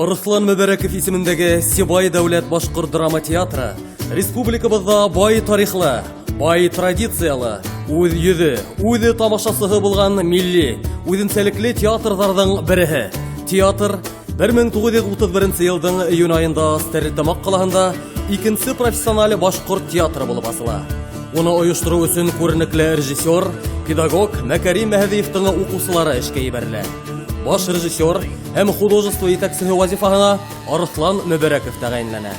Арыҫлан Мөбәрәков исемендәге Сибай дәүләт башҡорт драма театры республикабыҙҙа бай тарихлы, бай традициялы, үҙ йөҙө, үҙе тамашасыһы булған милли, үҙенсәлекле театрҙарҙың береһе. Театр 1931 йылдың июнь айында Стәрлетамаҡ ҡалаһында икенсе профессиональ башҡорт театры булып асыла. Уны ойоштороу өсөн күренекле режиссер, педагог Мәкәрим Мәһәҙиевтың уҡыусылары эшкә ебәрелә. Баш режиссер һәм художество етәксеһе вазифаһына Арыҫлан Мөбәрәков тәғәйенләнә.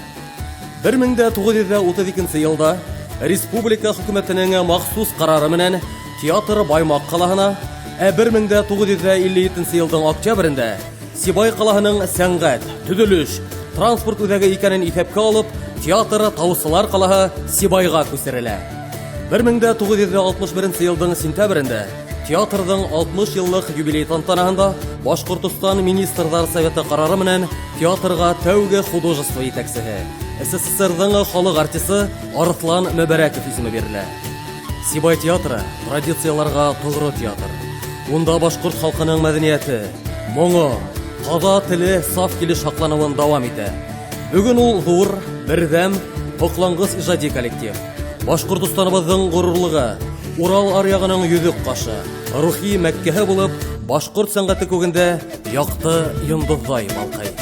1932 йылда республика хөкүмәтенең махсус ҡарары менән театр Баймаҡ ҡалаһына, ә 1957 йылдың октябрендә Сибай ҡалаһының сәнғәт, төҙөлөш, транспорт үҙәге икәнен иҫәпкә алып, театр Таусылар ҡалаһы Сибайға күсерелә. 1961 йылдың сентябрендә театрҙың 60 йыллыҡ юбилей тантанаһында Башҡортостан Министрҙар Советы ҡарары менән театрға тәүге художество етәксеһе, СССРҙың халыҡ артисы Арыҫлан Мөбәрәков исеме бирелә. Сибай театры традицияларға тоғро театр. Унда башҡорт халҡының мәҙәниәте, моңо, таҙа теле саф килеш һаҡланыуын дауам итә. Бөгөн ул ҙур, берҙәм, һоҡланғыс ижади коллектив. Башҡортостаныбыҙҙың ғорурлығы, Урал аръяғының йөҙөк ҡашы, рухи Мәккәһе булып, башҡорт сәнғәте күгендә яҡты йондоҙҙай балҡый.